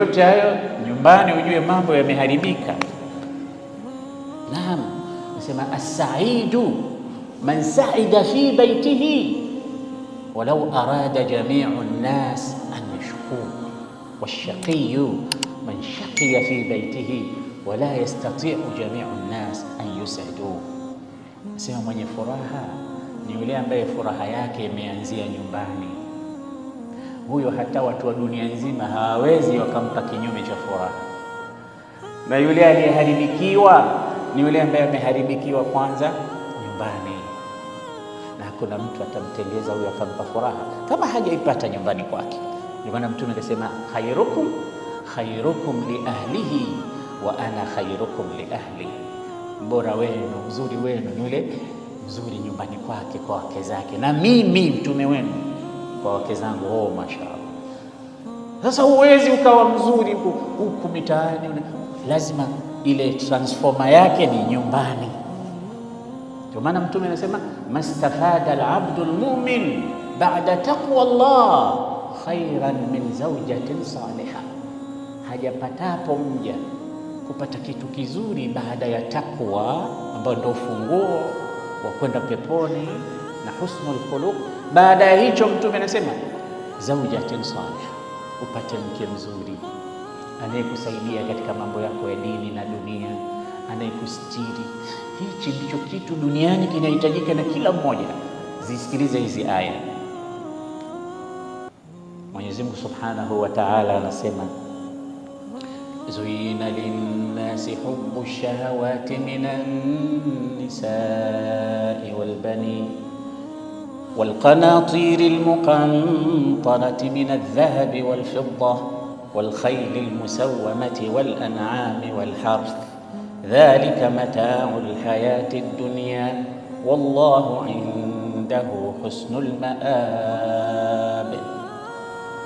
Yote hayo nyumbani, ujue mambo yameharibika. Naam, nasema assaidu man saida fi baitihi walau arada jamiu nnas an yashkuu washaqiyu man shaqiya fi baitihi wala yastatiu jamiu nnas an yusiduhu. Nasema mwenye furaha ni yule ambaye furaha yake imeanzia nyumbani. Huyo hata watu wa dunia nzima hawawezi wakampa kinyume cha furaha. Na yule aliyeharibikiwa ni yule ambaye ameharibikiwa kwanza nyumbani, na hakuna mtu atamtengeza huyo akampa furaha kama hajaipata nyumbani kwake. Ndio maana Mtume akasema, khairukum khairukum li ahlihi wa ana khairukum li ahli, mbora wenu mzuri wenu ni yule mzuri nyumbani kwake kwa wake zake, na mimi mtume wenu kwa wake zangu. Oh, mashaallah. Sasa huwezi ukawa mzuri huku mitaani, lazima ile transformer yake ni nyumbani. Ndio maana Mtume anasema mastafada alabdu almu'min ba'da taqwa Allah khairan min zawjatin saliha, hajapatapo mja kupata kitu kizuri baada ya takwa, ambayo ndio ufunguo wa kwenda peponi na husnul khuluq. Baada ya hicho Mtume anasema zaujatin salih, upate mke mzuri anayekusaidia katika mambo yako ya dini na dunia, anayekustiri. Hichi ndicho kitu duniani kinahitajika na kila mmoja. Zisikilize hizi aya. Mwenyezi Mungu Subhanahu wa Ta'ala anasema zuyina linnasi hubbu shahawati minan nisai walbanin walqanatiri almuqantarati min aldhahabi walfidda walkhayli almusawwamati walan'ami walharth dhalika matau lhayati dunya wallahu indahu husnul maab.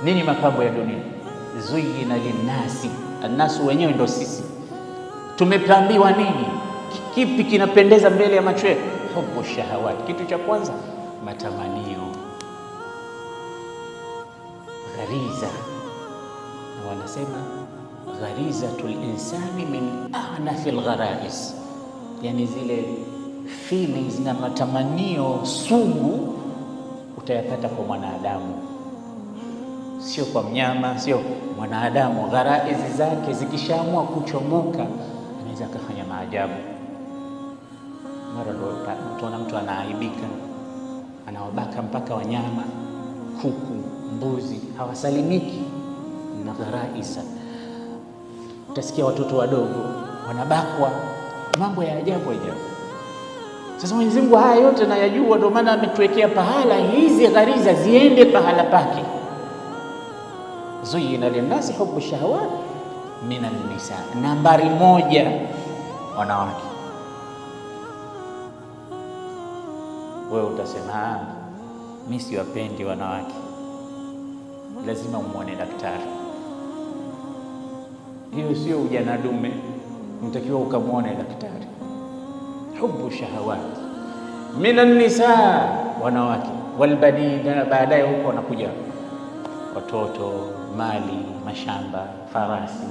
Nini mapambo ya dunia? Zuyina linnasi, annasu wenyewe ndo sisi. Tumepambiwa nini? Kipi kinapendeza mbele ya macho yetu? Hubu shahawati, kitu cha kwanza matamanio, ghariza. Na wanasema gharizatul insani min anafi lgharais, yani zile feelings na matamanio sugu utayapata kwa mwanadamu, sio kwa mnyama, sio mwanadamu. Gharaizi zake zikishaamua kuchomoka, anaweza akafanya maajabu. Mara ndo utaona mtu anaaibika, anawabaka mpaka wanyama, kuku, mbuzi, hawasalimiki na gharaisa. Utasikia watoto wadogo wanabakwa, mambo ya ajabu ajabu. Sasa Mwenyezi Mungu haya yote anayajua, ndio maana ametuwekea pahala hizi ghariza ziende pahala pake. Zuyina linnasi hubu shahawat minan nisa, nambari moja wanawake. Wewe utasema mimi siwapendi wanawake, lazima umwone daktari. Hiyo sio ujana dume, unatakiwa ukamwone daktari. Hubu shahawat minan nisa, wanawake, walbanin, na baadaye huko wanakuja watoto, mali, mashamba, farasi.